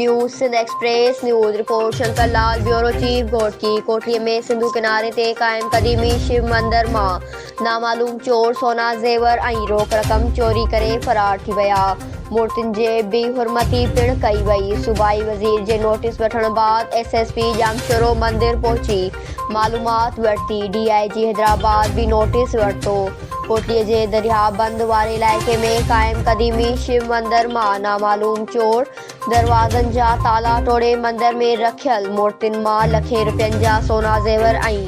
News Sindh Express news, report Shankar Lal bureau chief Ghotki, Kotli ۾ Sindhu ڪناري تي قائم قديمي شو مندر مان نامعلوم چور سونا زيور ۽ روڪ رقم چوري ڪري فرار ٿي ويا، مورتين جي بي حرمتي پڻ ڪئي وئي، صوبائي وزير جي نوٽيس وٺڻ بعد ايس ايس پي ڄامشورو مندر پهچي معلومات ورتي، ڊي I جي حيدرآباد به نوٽيس ورتو. ڪوٽلي جي درياهه بند واري علائقي ۾ قائم قديمي شو مندر مان نامعلوم چور دروازن جا تالا ٽوڙي مندر ۾ رکيل مورتين مان لکين رپين جا سونا زيور ۽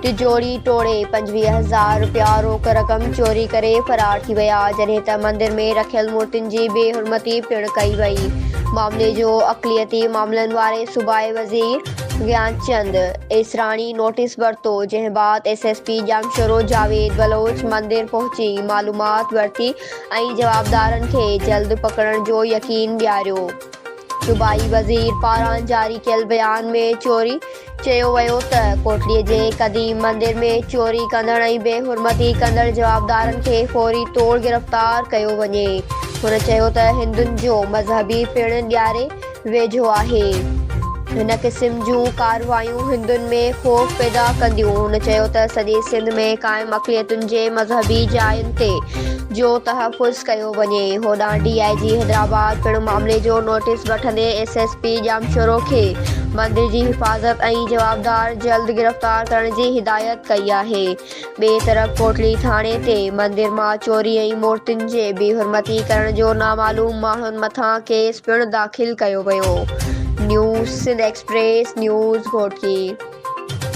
ٽجوڙي ٽوڙي 25 هزار رپيا روڪ رقم چوري ڪري فرار ٿي ويا جڏهن ته مندر ۾ رکيل مورتين جي بي حرمتي پڻ ڪئي وئي معاملي جو اقليتي معاملن واري صوبائي وزير گيانچند ايسراڻي نوٽيس ورتو، جنهن بعد S S P Jamshoro Javed Baloch مندر پهچي معلومات ورتي ۽ جوابدارن کي جلد پڪڙڻ جو يقين ڏياريو. صوبائي وزير پاران جاري ڪيل بيان ۾ چوري چيو ويو ته ڪوٽڙي جي قديم مندر ۾ چوري ڪندڙ ۽ بي حرمتي ڪندڙ جوابدارن کي فوري طور گرفتار ڪيو وڃي. هن چيو ته هندن جو مذهبي پڻ ڏياري ويجهو آهي. هن قسم جون ڪارروايون هندن ۾ خوف پيدا ڪنديون. هن چيو ته سڄي سنڌ ۾ قائم اقليتن جي مذهبي جاين تي جو تحفظ ڪيو وڃي. هوڏانهن ڊي I جي حيدرآباد پڻ معاملي جو نوٽيس وٺندي ايس ايس پي ڄامشورو کي مندر جي حفاظت ۽ جوابدار جلد گرفتار ڪرڻ جي هدايت ڪئي آهي. ٻئي طرف ڪوٽڙي ٿاڻي تي مندر مان چوري ۽ مورتين جي بي حرمتي ڪرڻ جو نامعلوم ماڻهن مٿان ڪيس پڻ داخل ڪيو ويو. News Sindh Express news Ghotki.